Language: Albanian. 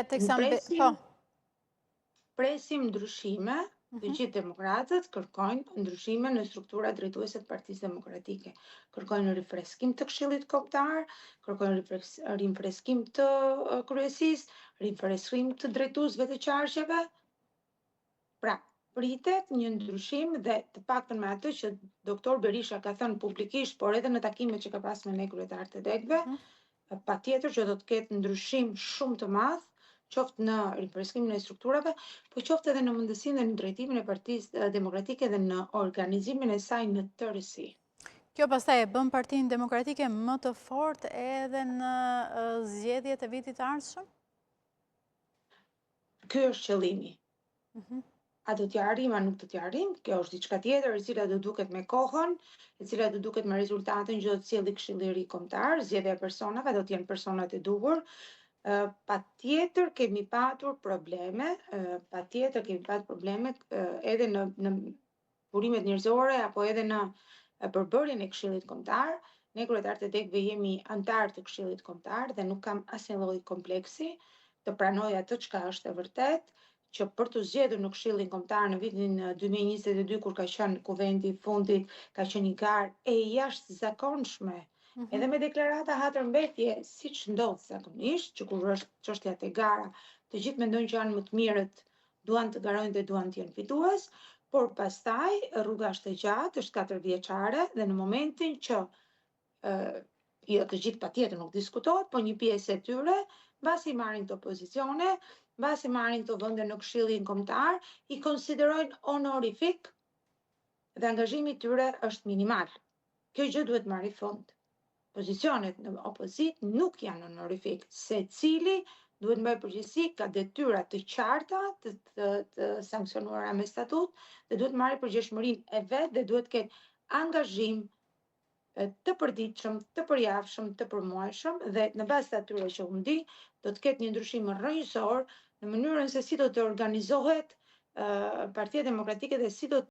Teksa po. Presim ndryshime, të gjithë demokratët kërkojnë ndryshime në strukturat drejtuese të Partisë Demokratike. Kërkojnë rifreskim të Këshillit Kombëtar, kërkojnë rifreskim të kryesisë, rifreskim të drejtuesve të qarqeve. Pra, pritet një ndryshim dhe të paktën me atë që doktor Berisha ka thënë publikisht, por edhe në takimet që ka pas me ne kryetarët e degëve, patjetër që do të ketë ndryshim shumë të madh, qoftë në rifreskimin e strukturave, po qoftë edhe në mendësinë dhe në drejtimin e Partisë Demokratike dhe në organizimin e saj në tërësi. Kjo pastaj e bën Partinë Demokratike më të fortë edhe në zgjedhjet e vitit të ardhshëm? Ky është qëllimi. A do t'ja arrijmë, a nuk do t'ja arrijmë? Kjo është diçka tjetër, e cila do duket me kohën, e cila do duket me rezultatin që do të sjelli Këshilli i Ri Kombëtar, zgjedhja e personave do të jenë personat e duhur. Patjetër kemi patur probleme, patjetër kemi patur probleme edhe në burimet njerëzore apo edhe në përbërjen e Këshillit Kombëtar. Ne kryetarët e degëve jemi anëtarë të Këshillit Kombëtar dhe nuk kam asnjë lloj kompleksi të pranoj atë çka është e vërtetë, që për të zgjedhur në Këshillin Kombëtar në vitin 2022, kur ka qenë kuvendi i fundit, ka qenë një garë e jashtëzakonshme. Edhe me deklarata hatër mbetje, siç ndodh zakonisht, që kur është çështja te gara, të gjithë mendojnë që janë më të mirët, duan të garojnë dhe duan të jenë fitues, por pastaj rruga është e gjatë, është 4 vjeçare dhe në momentin që jo të gjithë patjetër nuk diskutohet, po një pjesë e tyre, mbasi marrin këto pozicione, mbasi marrin këto vende në Këshillin Kombëtar, i konsiderojnë honorifik dhe angazhimi i tyre është minimal. Kjo gjë duhet marrë fund. Pozicionet në opozitë nuk janë honorifik. Secili duhet mbajë përgjegjësi, ka detyra të qarta, të sanksionuara me statut, dhe duhet marrë përgjegjshmërinë e vet dhe duhet ketë angazhim të përditshëm, të përjavshëm, të përmuajshëm dhe në bazë të atyre që unë di, do të ketë një ndryshim rrënjësor në mënyrën se si do të organizohet Partia Demokratike dhe si do